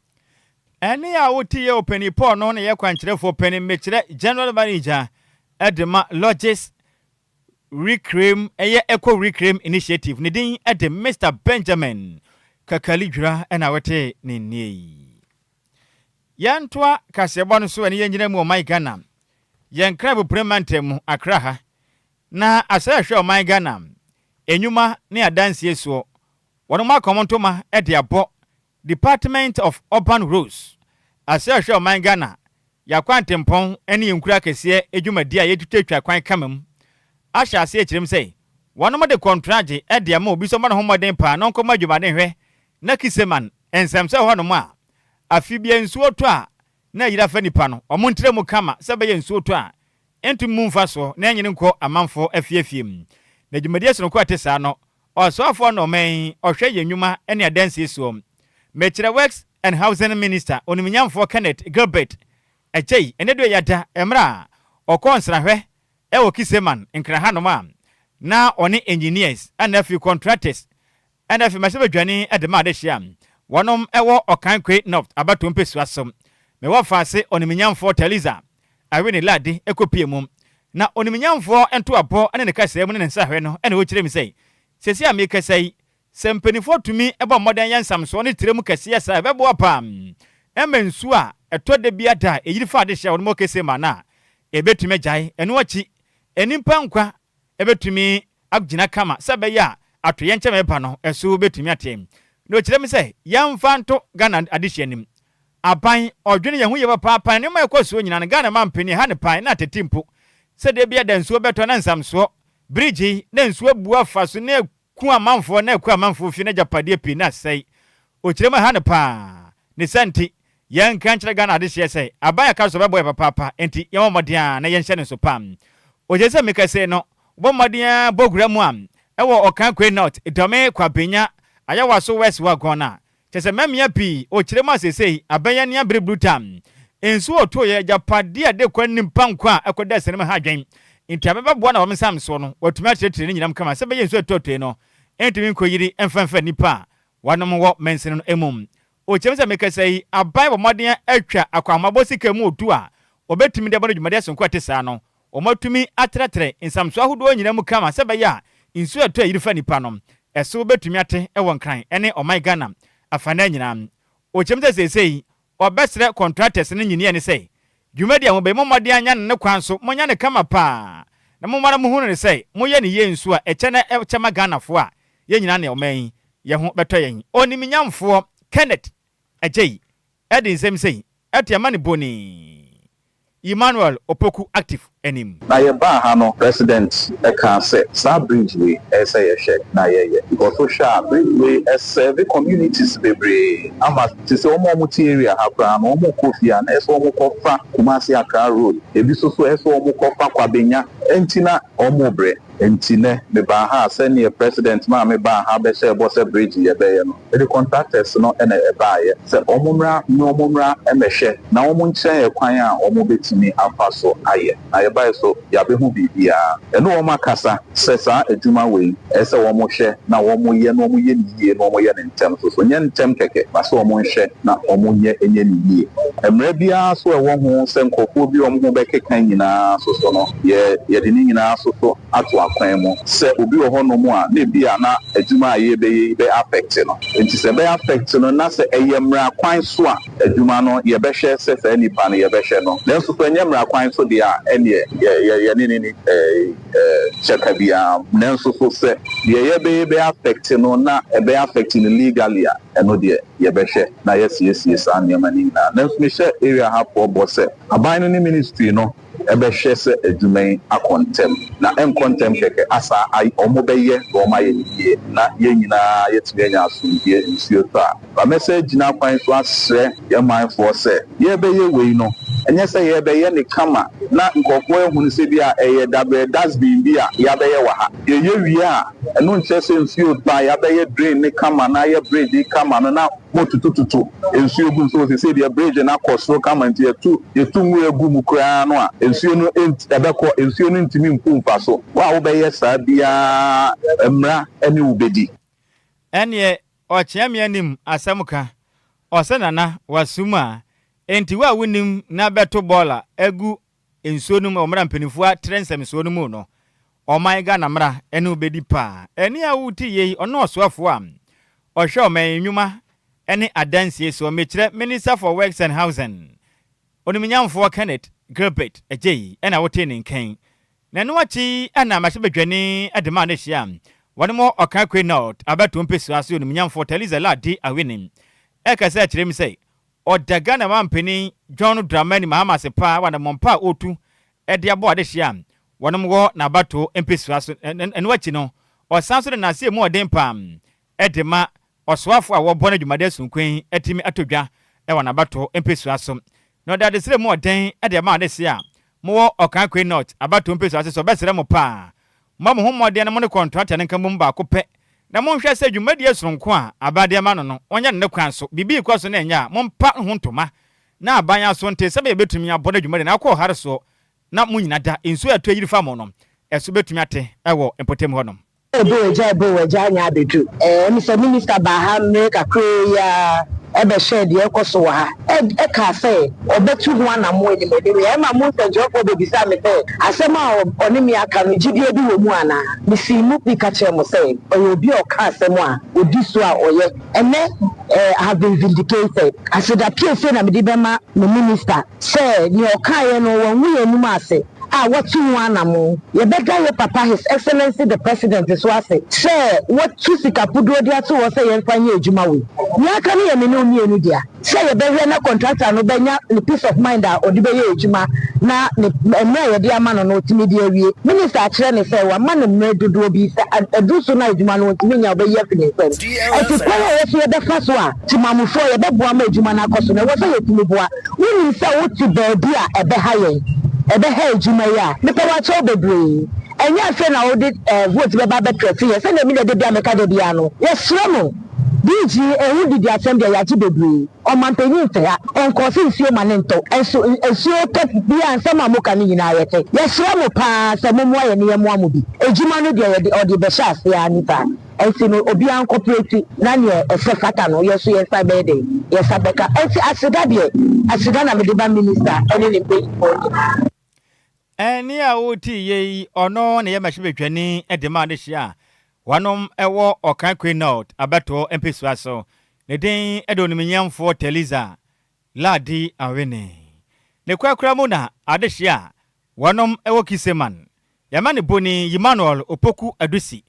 [SPEAKER 1] Ɛnne a wote yɛ ɔpanin Paul no na yɛ kwankyerɛfoɔ panin, mekyerɛ General Manager de ma Lodges Reclaim, ɛyɛ Eco Reclaim Initiative, ne din de Mister Benjamin Kakali Dwira na wote ne nnie yi. Yɛntoa kaseɛbɔ no so ɛne yɛngyina mu ɔman Ghana, yɛn Nkrabopire mantam mu Accra ha, na asɛ ɛhwɛ ɔman Ghana enwuma ne adansie soɔ, wɔnom akɔm ntoma de abɔ Department of Urban Roads, asɛ ɛhwɛ ɔman Ghana yɛakwantempɔn ne yɛn nkuro akɛseɛ dwumadi a yɛtwitwatwa kwan kama mu, ahyɛ aseɛ kyerɛ mu sɛ wɔnom de kɔntragye de ama obi sɛ ɔmmɔ ne ho mmɔden paa na ɔnkɔma adwumaden hwɛ na Kiseman nsɛmsɛ hɔnom a afe biara nsuo tɔ a na ayiri afa nipa no, wɔn ntra mu kama sɛ ɛbɛyɛ nsuo tɔ a ɛntumi mu mfa soɔ na ɛnyene nkɔ amanfoɔ afiefie mu. Na dwumadie sononko a ɛte saa no, ɔsoafoɔ na ɔman yi ɔhwɛ yɛn nnwuma ne adansie soɔ, mekyerɛ Works and Housing Minister, Onimnyamfoɔ Kenneth Gilbert Agyei, ɛnnɛ due yɛada mmerɛ a ɔkɔɔ nsrahwɛ wɔ Kiseman, Nkran hanom a na ɔne engineers ɛna afei contractors ɛna afei mmarahyɛbadwani de ma adehye a wɔnom wɔ Ɔkankwe North abatoɔ mpesua so. Mewɔ faase Onimnyamfoɔ Theresa Awene Lade kɔpie mu. Na Onimnyamfoɔ ntoabɔ ne ne kasaa mu ne ne nsahwɛ no na ɔkyerɛ mu sɛ, seesei a merekasa yi, sɛ mpanimfoɔ tumi bɔ mmɔden yɛ nsamsoɔ ne tire mu kɛseɛ saa a, ɛbɛboa paa ma nsuo a ɛtɔ da bi ada a ɛyiri fa adehyeɛ a wɔnom kɛseɛ ma no a, ɛbɛtumi agyae. Ɛno akyi, nnipa nkwa bɛtumi agyina kama sɛ ɛbɛyɛ a atoyɛnkyɛm a ɛba no so bɛtumi ate. Na ɔkyerɛ mu sɛ, yɛmfa nto Ghana adehyeɛ anim. Aban, ɔdwene yɛn ho yie papaapa, nneɛma a ɛkɔ soɔ nyinaa no, Ghana mampanin, ɛha no paa, na atete mpo sɛ da bi a da nsuo bɛtɔ na nsamsoɔ, bridge yi, na nsuo abu afa so na aku amanfoɔ na aku amanfoɔ fie na agyapadeɛ pii na asɛe. Ɔkyerɛ mu ɛha no paa. Ne saa nti, yɛnka nkyerɛ Ghana adehyeɛ sɛ, aban a ɛka so bɛboa yɛn papaapa, enti yɛmmɔ mmɔden ara na yɛnhyɛ no nso pa. Ɔkyerɛ sɛ meka sei no, wobɔ mmɔden ara bɔ wura mu a, ɛwɔ Ɔkan North, Dɔme, Kwabenya, Ayawaso West Wuogon a, Kyerɛ sɛ mmea pii wɔ kyerɛ mu a seesei abɛn ani abere brutal. Nsu a ɔtoo yɛ agyapade a ɛde kɔ nnipa nkwa a ɛkɔda asiane mu ha adwene. Enti abɛ bɛboa na wɔn nsam soɔ no wɔatumi akyerɛkyerɛ ne nyinam kama sɛ ɛbɛyɛ nsu a ɛtɔɔtɔe no ntumi nkɔyiri mfa mfa nnipa a wɔnom wɔ mansini no mu. Ɔkyerɛ mu sɛ mekasa yi aban bɔ mmɔden atwa akwanhomabɔ sika mu odu a wɔbɛtumi de abɔ no dwumadi asonko a ɛte saa no Wɔatumi atrɛtrɛ nsamsoɔ ahodoɔ nyinaa mu kama sɛ ɛbɛyɛ a nsuo a ɛtɔ a ɛyiri fa nnipa no so bɛtumi ate wɔ Nkran ne ɔman Ghana afanaa nyinaa. Ɔkyerɛ mu sɛ seesei wɔbɛsrɛ contractors no nyiniɛ ne sɛ dwumadi a mobɛyi mommɔden anya no ne kwan so monya no kama paa na momma no mohunu no sɛ moyɛ no yie nso a ɛkyɛ na ɛkyɛ ma Ghanafoɔ a yɛn nyinaa ne ɔman yi yɛn ho bɛtɔ yɛn. Onimnyamfoɔ Kenneth Agyei de nsɛm sei to amanebɔni Emmanuel Opoku Active. anim.
[SPEAKER 8] Na yɛbaa ha no president kaa sɛ saa bridge wei ɛyɛ sɛ yɛhwɛ na yɛyɛ because wohwɛ a bridge wei ɛserve communities bebree ama te sɛ wɔn a wɔte area ha koraa no wɔn kɔ fie a na ɛsɛ wɔn kɔ fa Kumasi Accra road, ebi nso so ɛsɛ wɔn kɔ fa Kwabenya, ɛnti na wɔn brɛ. Enti nɛ mebaa ha a sɛdeɛ president maa me baa ha bɛhyɛɛ bɔ sɛ bridge yɛbɛyɛ no, mede contractors no na ɛbaeɛ sɛ wɔn mmra ne wɔn mmra mmɛhwɛ na wɔn nkyerɛ yɛn kwan a wɔn bɛtumi afa so ayɛ. Na yɛbaeɛ so yɛabɛhu biribiara. Yɛne wɔn akasa sɛ saa adwuma wei ɛsɛ sɛ wɔn hwɛ na wɔn yɛ na wɔn yɛ no yie na wɔn yɛ no ntɛm nso so. Nyɛ ntɛm kɛkɛ na sɛ wɔn nhwɛ na wɔn nyɛ nyɛ no yie. Mmara biara nso a ɛwɔ ho sɛ nkurɔfoɔ bi a wɔn ho bɛkeka nyinaa nso so no, yɛ yɛde ne nyinaa nso so ato akwan mu. Sɛ obi wɔ hɔnom a, na ebia na adwuma a yɛrebɛyɛ yi bɛ affect no. Enti sɛ ɛbɛ affect no na sɛ ɛyɛ mmara kwan so a, adwuma no yɛbɛhwɛ sɛ saa nipa no yɛbɛhwɛ no. Nanso sɛ ɛnyɛ mmara kwan so deɛ a, ɛnneɛ yɛ yɛ yɛne no nni kyɛka biara. Nanso so sɛ deɛ yɛrebɛyɛ bɛ affect no na ɛbɛ affect no legally a, ɛno deɛ yɛbɛhwɛ na yɛasiesie saa nneɛma no nyinaa. Nanso mehyɛ area ha foɔ bɔ sɛ aban no ne ministry no bɛhwɛ sɛ adwuma yi akɔ ntɛm, na ɛnkɔ ntɛm kɛkɛ, asa a wɔbɛyɛ na wɔayɛ no yie na yɛn nyinaa yɛatumi anya asomdwoeɛ nsuo tɔ a. Ba mɛsan agyina kwan so asrɛ yɛn manfoɔ sɛ yɛrebɛyɛ wei no, ɛnyɛ sɛ yɛrebɛyɛ no kama na nkurɔfoɔ ahunu sɛ bi a ɛyɛ dabrɛ dustbin bi a yɛabɛyɛ wɔ ha. Yɛyɛ wie a, ɛno nkyerɛ sɛ nsuo retɔ a yɛabɛyɛ drain no kama na ayɛ bridge yi kama no na motutututu nsuo gu mu. So seesei deɛ bridge no akɔ soro kama nti yɛtu yɛtu nwura gu mu koraa no a nsuo no nt ɛbɛkɔ, nsuo no ntumi mpu mfa so. Wo a wobɛyɛ saa biara mmara ne wo bɛdi.
[SPEAKER 1] Ɛneɛ ɔkyea me anim asɛm ka, ɔsɛ Nana wasum a, enti wo a wonim na bɛto bɔɔla agu nsuo no mu wɔ mmerɛ a mpaninfoɔ atrɛ nsɛmsoɔ no mu no, ɔman Ghana mmara ne wo bɛdi paa. Ɛnne a wote yei, ɔno ɔsoafoɔ a ɔhwɛ ɔman yi nnwuma ne adansie soɔ, mekyerɛ Minister for Works and Housing, Onimnyamfoɔ Kenneth Gilbert Adjei na wotee ne nka yi. Na ɛno akyi na mmarahyɛbadwani de maa no hyia wɔn wɔ Ɔkaakue North abatoɔ mpesua so Onimnyamfoɔ Taliza Lartey Awini ɛkasa kyerɛ mu sɛ Ɔda Ghana manpanin John Dramani Mahama ase paa wɔ anammɔn pa a ɔretu de aboa adehyeɛ a wɔnom wɔ n'abatoɔ mpesua so. Ɛno akyi no, ɔsan nso de n'ase a ɛmu ɔden paa de ma ɔsoafoɔ a wɔbɔ no dwumadi asonko yi atumi atɔ dwa wɔ n'abatoɔ mpesua so. Na ɔde adesrɛ mu ɔden de ama adehyeɛ a mowɔ Ɔkankoe North abatoɔ mpesua ase sɛ ɔbɛsrɛ mo paa Mommɔ mo ho mmɔden na mo ne kɔntrata no nka mmom baako pɛ, na monhwɛ sɛ dwumadie sononko a aban de ama no no, wɔnyɛ no ne kwan so. Biribi rekɔ so na ɛnyɛ a, mompa ho ntoma na aban aso nte sɛdeɛ yɛbɛtumi abɔ no dwumadie no akɔ ɔhare soɔ na monnyina da. Nsuo a ɛtɔ ayiri fa mo no, ɛso bɛtumi ate wɔ mpɔtam hɔnom.
[SPEAKER 9] Ɛboo agya ɛboo agya anya abɛduru. Ɛɛ me sɛ minister baa ha mmere kakraa yi ara ɛbɛhwɛɛ deɛ ɛrekɔ so wɔ ha. Ɛ ɛkaa sɛ ɔbɛtu ho anammɔn anim anim yi. Ɛma mo nsɛntwerɛfoɔ bɛbisaa me sɛ asɛm a ɔne me aka no gyidie bi wɔ mu anaa? Mesii mu pi ka kyerɛɛ mo sɛ ɔyɛ obi a ɔka asɛm a ɔdi so a ɔyɛ. Ɛnnɛ ɛ I have been vindicated. Aseda piesie na mede bɛma me minister sɛ nea ɔkaeɛ no wangu yɛn anim ase a watu ho anamon. Yɛbɛda yɛ papa His Excellency the President nso ase sɛ watu sika puduo de ato hɔ sɛ yɛmfa nyɛ adwuma wei. Nea aka no yɛ me ne wo mmienu dea sɛ yɛbɛhwɛ na contractor no bɛnya ne peace of mind a ɔde bɛyɛ adwuma na ne mmerɛ a yɛde ama no no ɔtumi de awie. Minister akyerɛ no sɛ wama no mmerɛ dodoɔ bi sɛ aduru so na adwuma no ɔntumi nyɛ a ɔbɛyi afi ne nsam. Ɛte kwan a yɛso yɛbɛfa so a temamufoɔ yɛbɛboa ma adwuma no akɔ so no ɛwɔ sɛ yɛtumi boa. Wonim sɛ wote baabi a ɛbɛha yɛn, ɛbɛha adwuma yi a, mepɛ w'akyɛw bebree. Ɛnyɛ afei na wode eh, vote bɛba abɛtrɛte yɛn sɛdeɛ me deɛ da biara meka da biara no. Yɛsrɛ mo, DG, ɛho didi asɛm deɛ yɛagye bebree. Ɔmanpanyin nte ha, ɔnkɔɔ sɛ nsuo ma no ntɔ. Nso nsuo tɔ biara nsɛm a moka no nyinaa yɛte. Yɛsrɛ mo paa sɛ mommoa yɛn na yɛmmoa mo bi. Adwuma no deɛ yɛde, ɔde bɛhyɛ aseɛ ara ne saa. Ɛnti no obiara nkɔpreti na neɛ ɛsɛ fata no yɛn nso yɛn nsa bɛyɛ dɛn? Yɛn nsa bɛka. Ɛnti aseda deɛ, aseda na mede ma minister ɛne ne mpanyinfoɔ nyinaa.
[SPEAKER 1] Ɛnne a wotii yei, ɔno na ɛyɛ mmarahyɛbadwani de ma adehyeɛ a wɔnom wɔ Ɔkan North abatoɔ mpesua so. Ne din de Onimnyamfoɔ Teliza Ladi Awene. Ne korakora mu na adehyeɛ a wɔnom wɔ Kiseman Yɛma no boni Emmanuel Opoku Adusi.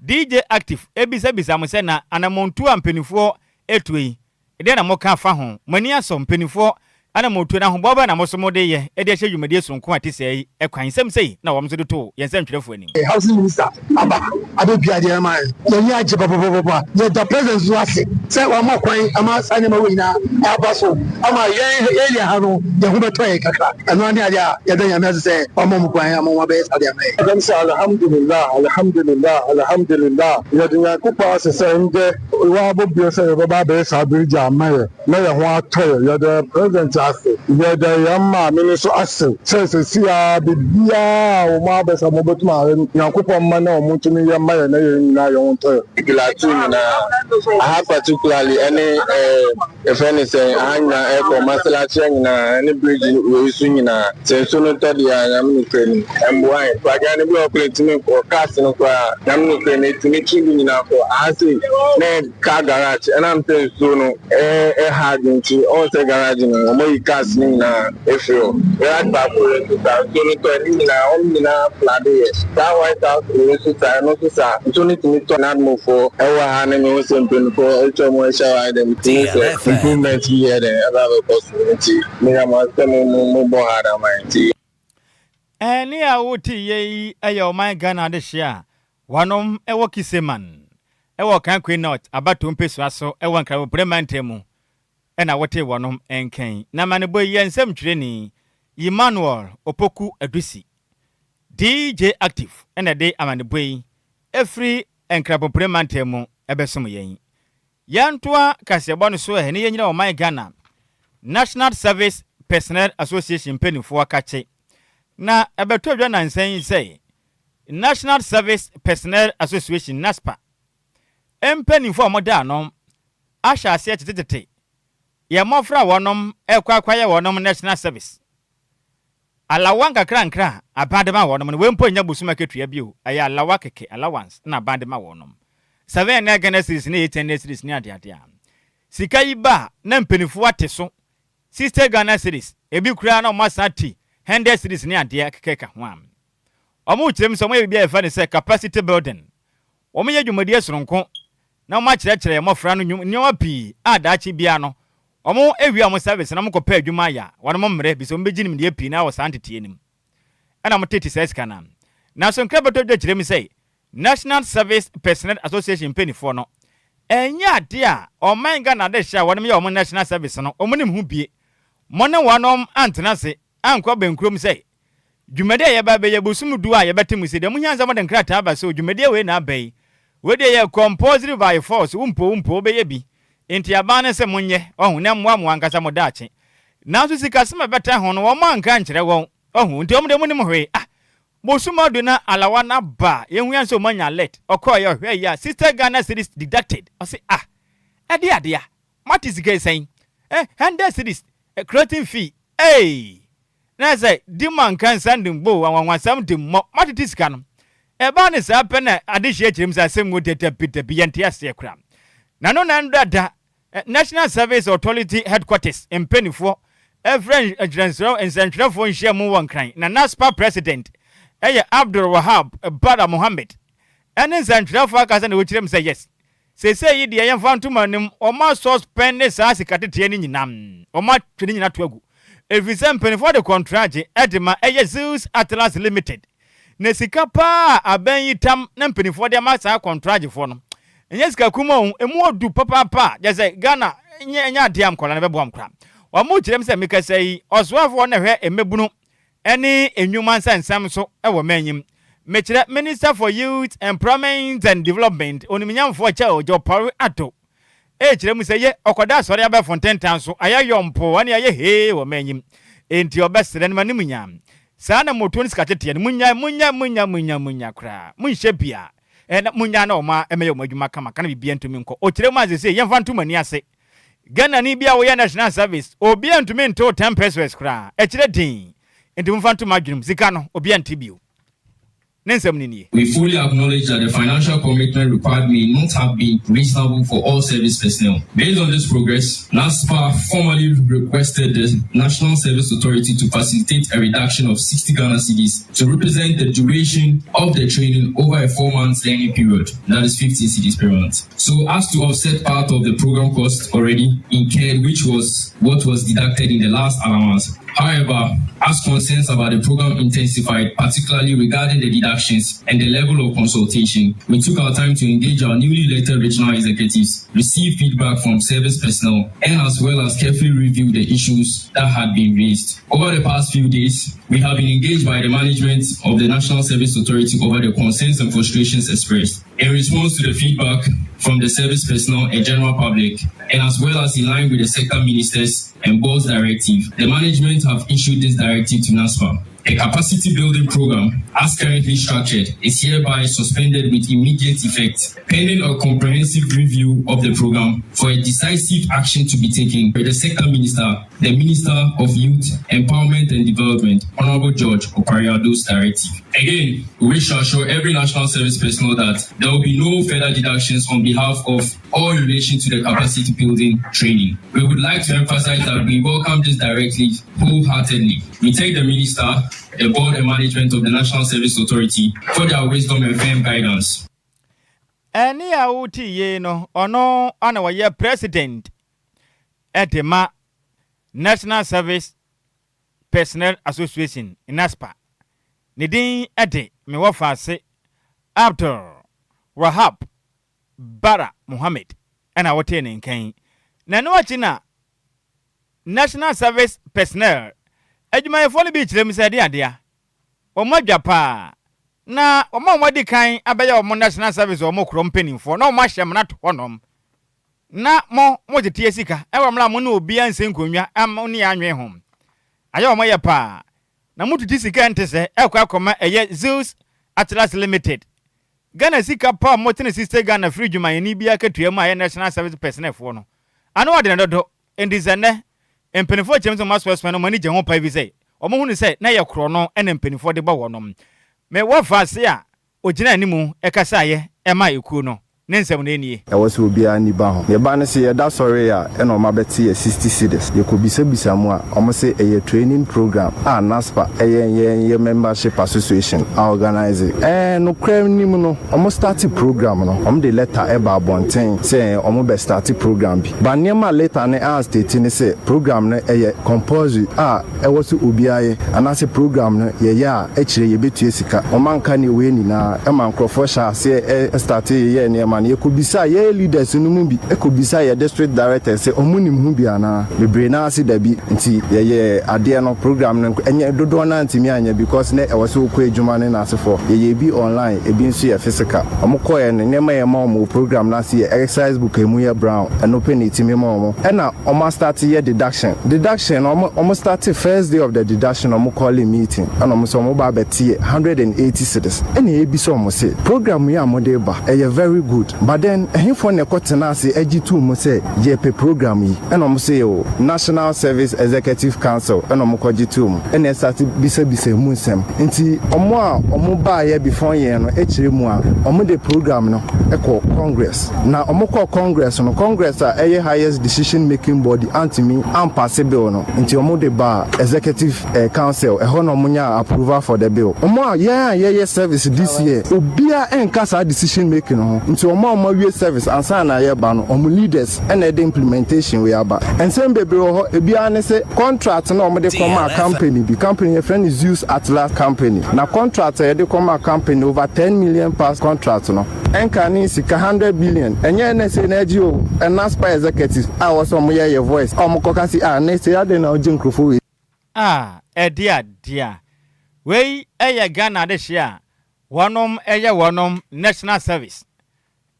[SPEAKER 1] DJ Active ebisabisa mo sɛ na anamontuo a mpaninfoɔ etuo yi, deɛn na moka fa ho? Mo ani asɔ mpaninfoɔ Ana moretu no ahoboa bɛn na mo nso mode yɛ de ahyɛ dwumadie sononko a ɛte sɛɛ yi kwan? Nsɛm sei na wɔn nso de too yɛn nsɛntwerɛfoɔ anim.
[SPEAKER 10] Housing Minister aba abɛdua adeɛ ama yɛn. Yɛn ani agye papapapapa. Yɛda President nso ase sɛ wama kwan ama saa nneɛma wei nyinaa aba so ama yɛn area ha no yɛn ho bɛtɔ yɛn kakra. Ɛno ara ne adeɛ a yɛda Nyame ase sɛ wama wɔn kwan ama wɔn abɛyɛ saa adeɛ ama yɛn.
[SPEAKER 11] Ɛbɛm sɛ Alhamdulillah, Alhamdulillah, Alhamdulillah, yɛde Nyankopɔn ase sɛ ndɛ w'abɔ bue sɛ yɛbɛba abɛyɛ saa bridge ama yɛ na yɛn ho atɔ yɛ. Yɛda President ase, yɛda yɛn maame no nso ase sɛ sɛsi ara biribiara a wɔn abɛ sɛ wɔn bɛtum ayɛ no Nyankopɔn mma na wɔn ntumi yɛ mma yɛn na yɛn nyinaa yɛn ho ntɔ yɛ.
[SPEAKER 12] Plateau nyinaa, aha particularly ɛne ɛɛ yɛfrɛ no sɛn, aha nyinaa ɛkɔ Masalakyɛ nyinaa ɛne bridge wei so nyinaa, sɛ nsuo no tɔ deɛ a Nyame nokorɛ nim ɛmboa yɛn, pragea no bi wɔ hɔ koraa ɛtumi nkɔ, cars no koraa Nyame nokorɛ no ɛtumi twe bi nyinaa kɔ, aha sei na ɛyɛ car garage ɛnam sɛ nsuo no ɛha adwene nti ɔhu sɛ garage no wɔn ayi cars no nyinaa afiri hɔ, garage baako wei nso saa nsuo no tɔ ne nyinaa wɔn nyinaa flood yɛ, saa white house wei nso saa ɛno nso saa nsuo no tumi tɔ NADMO foɔ ɛwɔ ha ne mehu sɛ mpaninfoɔ atwa wɔn ahyia wɔ ha dɛ metumi sɛ improvement bi yɛ dɛ ɛba abɛkɔ so nti menya mo ase sɛ mo mo mo bɔ hard ama yɛn nti.
[SPEAKER 1] Ɛnne a wote yɛ yi yɛ ɔman Ghana adehyeɛ a wɔnom wɔ Kiseman wɔ Kankwei North abatoɔ mpesua so wɔ Nkrabopre mantam mu na wotee wɔnom nka yi. Na amanebɔ yi yɛ nsɛmtwerɛni Emmanuel Opoku Adusi, DJ Active na ɛde amanebɔ yi firi Nkrabopre mantam mu bɛsom yɛn. Yɛntoa kaseɛbɔ no so ɛ ne yɛnyina ɔman Ghana National Service Personnel Association mpaninfoɔ akakye na ɛbɛtɔ dwa nansa yi sɛ National Service Personnel Association, NASPA, mpaninfoɔ a wɔda ano ahyɛ aseɛ tetetete yɛn mmɔfra a wɔnom rekɔ akɔyɛ wɔnom National Service Alawa nkakrankra a aban de ma wɔnom no, wei mpo nnyɛ bosom akatua bio, ɛyɛ alawa kɛkɛ, allowance, na aban de ma wɔnom. 700 Ghana cedis ne 800 cedis ne adeade a. Sika yi ba a, na mpaninfoɔ ate so 60 Ghana cedis, ebi koraa na wɔasan ate 100 cedis ne adeɛ kɛkɛ ka ho a. Wɔkyerɛ mu sɛ wɔyɛ biribi a yɛfrɛ no sɛ capacity building. Wɔyɛ dwumadie sononko na wɔakyerɛkyerɛ mmɔfra no nneɛma pii a daakye biara no wɔwie wɔn service na wɔkɔpɛ adwuma ayɛ a, wɔnom mmerɛ bi sɛ wɔbɛgye nimdeɛ pii na wɔ saa nteteɛ no mu ɛna wɔtete saa sika no. Nanso nkra bɛtɔ dwa kyerɛ mu sɛ National Service Personnel Association mpaninfoɔ no ɛnyɛ adeɛ a ɔman Ghana de hyɛ a wɔnom yɛ wɔn National Service no wɔnim ho bie. Mo ne wɔnom antena ase ankɔ bɛnkurom sɛ Dwumadi a yɛba abɛyɛ bosom du a yɛbɛte mu sɛ deɛ mohia sɛ mode nkrataa aba sɛ o dwumadie wei na aba yi, wei deɛ yɛ compulsory by force, wo mpo wo mpo wobɛyɛ bi, nti aban no se monyɛ, wahu, na ɛmmoa mo ankasa mo daakye. Nanso sikasɛm a ɛbɛta ho no wɔn anka ankyerɛ wɔn, wahu, nti wɔn deɛ wɔnnim hwee. Ah! Bosom adu na alawa no aba a, yɛhu yɛn sɛ wɔanya alert, ɔkɔeɛ ɔhwɛeɛ a, 60 Ghana cedis deducted, ɔse ah! Ɛdeɛ adeɛ a, moate sika yi sɛn? Eh, 100 cedis, creating fee, eii! Na sɛ di ma nka nsa ndi mbo anwanwasɛm di mmɔ moatete sika no. Ɛbaa no saa pɛ na adehyeɛ kyerɛ mu sɛ asɛm mu deɛ dabi dabi yɛnte aseɛ koraa. Na no na ndra da National Service Authority Headquarters mpaninfoɔ frɛ nsɛntwerɛfoɔ nhyiamu wɔ Nkran na NASPA President yɛ Abdul Wahab Bala Mohammed ɛne nsɛntwerɛfoɔ akasa na wɔkyerɛ mu sɛ yes Seesei yi deɛ yɛmfa nto mo anim, wɔasɔspɛnde saa sika teteɛ no nyinaa, wɔatwe ne nyinaa to agu, ɛfiri sɛ mpanimfoɔ de kɔntragye de ma ɛyɛ Zeus Atlas Limited, na sika paa a abɛn yi tam na mpanimfoɔ de ama saa kɔntragyefoɔ no, ɛnyɛ sika kumaa o, ɛmu ɔdu papaapa a, kyerɛ sɛ Ghana nyɛ ɛnyɛ adeɛ a nkwadaa no bɛboa wɔn koraa. Wɔkyerɛ mu sɛ mekasa yi, ɔsoafoɔ na ɛhwɛ mmabunu ne nnwuma nsɛnsɛm so wɔ manyim. Mekyerɛ Minister for Youth Employment and Development, Onimnyamfoɔ Charles Jopari Addo rekyerɛ mu sɛ ye ɔkɔda asɔre abɛɛfo ntentan so ayɛ yɔmpoo ne ayɛ hee wɔ manyim enti ɔbɛsrɛ no m'anim nya. Saa na motuo ne sika teteɛ no munnyae munnyae munnyae munnyae munnyae koraa monhyɛ bia na munnyae na wɔn a ɛmɛyɛ wɔn adwuma kama ka na biribiara ntumi nkɔ. Ɔkyerɛ mu a sesei yɛmfa nto mo ani ase Ghanani bi a woyɛ national service obia ntumi ntew 10 pesewas koraa ɛkyerɛ din nti momfa nto mo adwenem sika no obia nte bio. Ne nsɛm no nie.
[SPEAKER 13] We fully acknowledge that the financial commitment required may not have been reasonable for all service personnel. Based on this progress, NASPA formally requested the National Service Authority to facilitate a reduction of 60 Ghana cedis to represent the duration of the training over a 4-month learning period, that is 15 cedis per month, so as to offset part of the program cost already incurred, which was what was deducted in the last allowance. However, as concerns about the program intensified, particularly regarding the deductions and the level of consultation, we took our time to engage our newly elected regional executives, receive feedback from service personnel, and as well as carefully review the issues that had been raised. Over the past few days, we have been engaged by the management of the National Service Authority over the concerns and frustrations expressed. In response to the feedback from the service personnel and general public, and as well as in line with the sector ministers and board's directive, the management have issued this directive to NASPA. The capacity building program, as currently structured, is hereby suspended with immediate effect, pending a comprehensive review of the program for a decisive action to be taken by the sector minister, the Minister of Youth, Empowerment and Development, Honorable George Opare Addo's directive. Again, we wish to assure every national service personnel that there will be no further deductions on behalf of all in relation to the capacity building training. We would like to emphasize that we welcome this directive wholeheartedly. We thank the Minister, the Board and Management of the National Service Authority for their wisdom and firm guidance.
[SPEAKER 1] Ɛnne a wote yei no, ɔno na ɔyɛ President de ma National Service Personnel Association, NASPA. Ne din de me wɔfaase Abdul Wahab Bara Mohammed na wotee ne nka yi. Na ɛno akyi na National Service Personnel adwumayɛfoɔ no bi kyerɛ mu sɛ ɛde adea wɔn adwa paa na wɔn a wɔadi kan abɛyɛ wɔn National Service wɔn korɔ mpanimfoɔ na wɔn ahyɛ mmara to hɔnom na mo mo teteɛ sika ɛwɔ mmerɛ a mo ne obiara nsɛ nkonnwa mo ne anwe ho ayɛ wɔn yɛ paa na mo tuti sika nte sɛ ɛkɔ akɔma ɛyɛ Zeus Atlas Limited Ghana sika pa a wɔtene 60 Ghana firi dwumayɛni bi akatua mu a ɛyɛ National Service Personnel foɔ no ano ɔdene dodo. Enti sɛ nnɛ mpanimfoɔ kyerɛm sɛ wɔn asoɛsoɛ no wɔn ani gye ho paa bi sɛ wɔn hunu sɛ na ɛyɛ korɔno na mpanimfoɔ de bɔ wɔnom. Me wɔfa ase a ɔgyina anim kasaeɛ maa ekuo no. Ne nsɛm no nie.
[SPEAKER 14] Ɛwɔ sɛ obiara ani ba ho. Yɛba no se yɛda sɔree a ɛna ɔmo abɛte yɛ 60 cedis. Yɛkɔ bisa bisa mu a, ɔmo se ɛyɛ training program a NASPA, ɛyɛ yɛn yɛ membership association a organise. Ɛɛ nokorɛ nim no, ɔmo starte program no, ɔmo de letter ɛba abɔnten sɛ ɔmo bɛ starte program bi. But nneɛma a letter no an state ne sɛ program no ɛyɛ compulsory a ɛwɔ sɛ obiara yɛ anaasɛ program no yɛyɛ a akyire yɛbɛtua sika. Wɔn anka ne wei nyinaa ɛma nkorɔfoɔ hyɛ aseɛ startee yɛɛ nneɛma no. Yɛkɔbisaa yɛn leaders no mu bi kɔbisaa yɛn district directors sɛ wɔn nim ho bi anaa? Bebree no ara se dabi. Nti yɛyɛɛ adeɛ no, program no ɛnyɛ dodoɔ no ara ntumi anyɛ because na ɛwɔ sɛ wokɔ adwuma ne n'asefoɔ. Yɛyɛɛ bi online, ebi nso yɛ physical. Wɔn kɔeɛ no nneɛma a yɛma wɔn wɔ program no ase yɛ exercise book a ɛmu yɛ brown, ɛno pɛ na ɛtumi ma wɔn. Ɛna wɔn astarte yɛ deduction. Deduction no wɔn wɔn starte first day of the deduction wɔn calling meeting ɛna wɔn sɛ wɔn ba abɛte yɛ 180 cedis. Ɛna yɛbisa wɔn se program yi a mode reba ɛyɛ very good but then ɛhefoɔ na ɛkɔ tena ase ɛgye too mu sɛ yɛpɛ program yi? Ɛna wɔn se oo National Service Executive Council ɛna wɔn kɔgye too mu. Ɛna yɛstarte bisa bisa emu nsɛm. Nti wɔn a wɔn baeɛ before yɛn no kyerɛ mu a wɔn de program no kɔɔ Congress. Na wɔn kɔɔ Congress no, Congress a ɛyɛ highest decision making body antumi ampase bill no, nti wɔn de baa Executive Council, ɛhɔ na wɔn nyaa approval for the bill. Wɔn a yɛn a yɛyɛ service this year, obiara nka saa decision making no ho, nti wɔn a wɔn awie service ansa na yɛreba no, wɔn leaders na ɛde implementation wei aba. Nsɛm bebree wɔ hɔ, ebi ara ne sɛ contract no a wɔde kɔmaa company bi, company yɛfrɛ no Zeus Atlas Company, na contract a yɛde kɔmaa company over ten million pounds contract no, Ɛnka ne sika hundred billion ɛnyɛ ɛnɛ sei na ɛgye o ɛna spy executives a wɔ sɛ ɔmo yɛ yɛ voice a ɔmo kɔ ka se ah nɛ sei adɛn na ɔgye nkurɔfoɔ wei.
[SPEAKER 1] Ah ɛde adeɛ a. Wei yɛ Ghana adehyeɛ a wɔnom yɛ wɔnom national service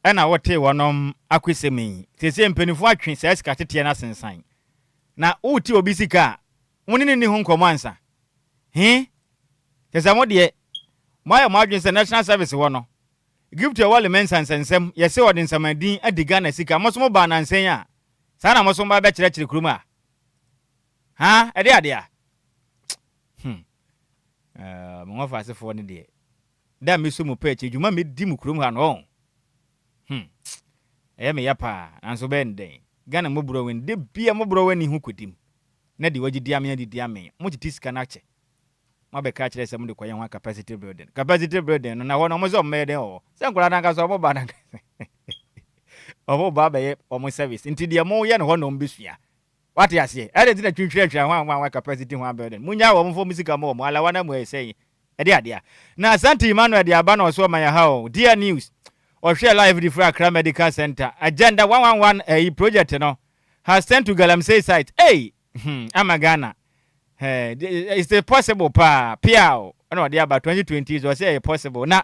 [SPEAKER 1] ɛna wotee wɔnom akwesɛm yi. Seesei mpaninfoɔ atwe saa sika teteɛ no asensan. Na wote obi sika a wo ne no nni ho nkɔmmɔ ansa. He? Kyerɛ sɛ mo deɛ moayɛ mo adwene sɛ national service hɔ no Gift Ewale Mensah nsɛnsɛm, yɛse ɔde nsamandin adi Ghana sika, moso mo baa nansa yi a, saa na moso mo ba bɛkyerɛkyerɛ kurom a? Haa, ɛde ade a? Hmm. Uh, mo wɔfa asefoɔ no deɛ, Da a mɛsɔ mu pɛ akyi, dwuma a mɛdi mo kurom ha no, ɔn. Hmm. Ɛyɛ me ya paa, nanso wobɛyɛ no dɛn? Ghana mmɔborɔwani, da biara mmɔborɔwani ho kɔdim. Na deɛ wagye di amee adidi amee. Motete sika no akyɛ. Moabɛka akyerɛ sɛ mode kɔyɛ ho capacity building. Capacity building no, na hɔ no, wɔn sɛ wɔmmɛyɛ dɛn wɔ hɔ? Sɛ nkwadaa no ankasa wɔn ba no ankasa, wɔn ba abɛyɛ wɔn service. Nti deɛ moyɛ no hɔ na wɔbɛsua. Wate aseɛ? Ɛdɛn nti na twintwirantwira ho a capacity ho building? Monyaa wɔn mfa wɔn sika mmɔ wɔn. Alawa no amu ayɛ sɛn? Ɛde adeɛ a. Na Asante Emmanuel de aba na ɔso ɔman yɛ ha o. Dear News, ɔhwɛɛ live de firi Accra Medical Centre. Agenda 111 ɛyi project no has turned to galamsey site. Ei! Hmm, ama Ghana. Hey, is it possible paa? Piaw! Ɛna ɔde aba 2020 so ɔsɛ ɛyɛ possible. Na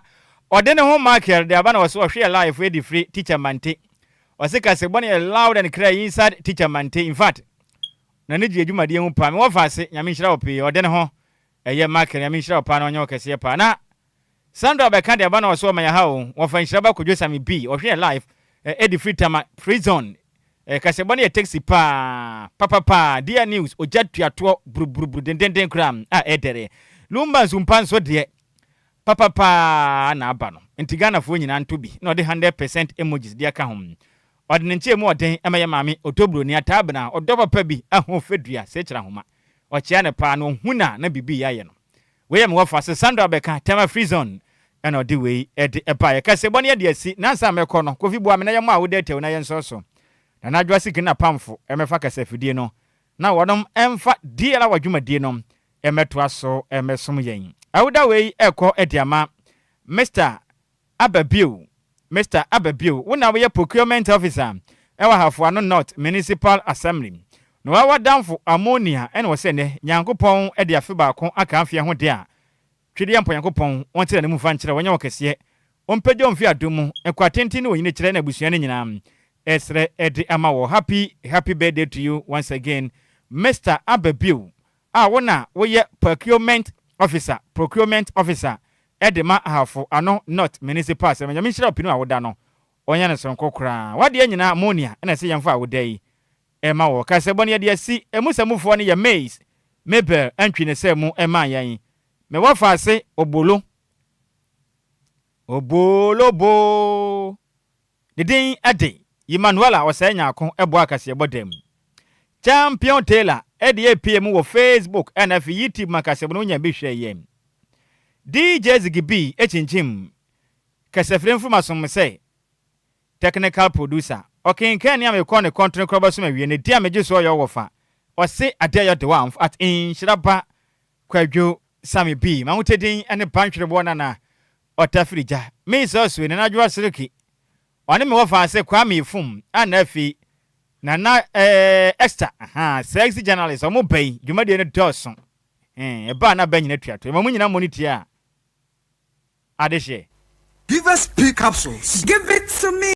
[SPEAKER 1] ɔde ne ho Michael de aba na ɔso ɔhwɛɛ live de firi Teacher Mante. Ɔse kasebɔ no yɛ loud and clear inside Teacher Mante. In fact, n'ani gye adwumadeɛ ho paa. Me wɔfa ase, Nyame nhyira wo pii. Ɔde ne ho Ɛyɛ Michael Nyame nhyira wo paa na ɔnyɛ wo kɛseɛ paa na Sandra bɛka de aba na ɔso ɔma yɛ ha o wɔfa nhyira ba Kojo Sami B ɔhwɛ yɛ live ɛdi firi Tama prison kasɛbɔ no yɛ taxi paa papapaa dear news ogya tuatoɔ buruburuburu dendenden koraa a ɛdɛre Lumba nsumpa nso deɛ papapaa na aba no nti Ghanafoɔ nyinaa nto bi na ɔde 100% emojis de aka ho ɔde ne nkyɛn mu ɔden ɛma yɛ maame Otobroni ataa bena ɔdɔ papa bi ahofadua sɛkyerɛ ahoma Ɔkyea no paa na ɔhu no a na biribi reyɛ ayɛ no. Wei yɛ me wɔfa se Sandra bɛka, Tema Free Zone ɛna ɔde wei de baeɛ. Kɛse bɔne adi asi, nansa a mɛkɔ no, Kofi boa me na yɛmmɔ awoda atɛw na yɛnsɔ so. Nana Adwoa Sikiri n'apamfo mmɛfa kasafidie no na wɔnom mfa DL Hour dwumadie no mmɛtoa so mmɛsom yɛn. Awoda wei ɛrekɔ de ama Mister Aba bio, Mister aba bio, wo na woyɛ Procurement Officer wɔ Ahafoano North Municipal Assembly. Na woa w'adamfo Ammonia na ɔsɛ nnɛ Nyankopɔn de afe baako aka afeɛ ho de a, Twedeɛ mpo Nyankopɔn ɔnkyerɛ ne mu mfa nkyerɛ wo, ɔnyɛ wo kɛseɛ, ɔmpagya wo mfi adom mu, nkwa tenten ne onyini kyerɛ na abusua no nyinaa ɛsrɛ de ama wo. Happy happy birthday to you once again Mister aba bio a wo na woyɛ Procurement Officer, Procurement Officer, de ma Ahafo Ano North Municipal Assembly. Nyame nhyira wo pinu a woda no, ɔnyɛ no soronko koraa. W'adeɛ nyinaa ammonia na ɛsɛ yɛmfa a woda yi ma wɔ. Kasɛbɔ no yɛde asi, emu samufoɔ no yɛ Maize, Mabel Antwi ne sɛ mu maa yɛn. Me wɔfaase Obolo, Obooloboo. Ne din de Emmanuella Osei Nyarko boaa kaseɛbɔ da mu. Champion Taylor de apue mu wɔ Facebook ɛna afei YouTube ma kaseɛbɔ no wonya bi hwɛ yɛ. DJ Ziggy B kyinkyim kasafire mframasom sɛ technical producer. Ɔkenkan nea mekɔ ne kɔntene korɔ bɛsom awie ne din a megye soɔ yɛ ɔwɔfa. Ɔse adeɛ yɛ de wamf at nhyira ba Kwadwo Sammy B. M'ahotɛ din ne Bantwereboɔ Nana Ɔtafiri gya me sɛ ɔsoe Nana Adwoa Seriki ɔne me wɔfa ase Kwame Efum ana afi Nana eh, Esther ahaa sexy journalist ɔmo ba yi dwumadie no dɔɔso eh, ɛba a na ba nyina tua to ɛma mo nyina mmɔ ne tie a adehyeɛ.
[SPEAKER 15] Give us P capsules.
[SPEAKER 2] Give it to me.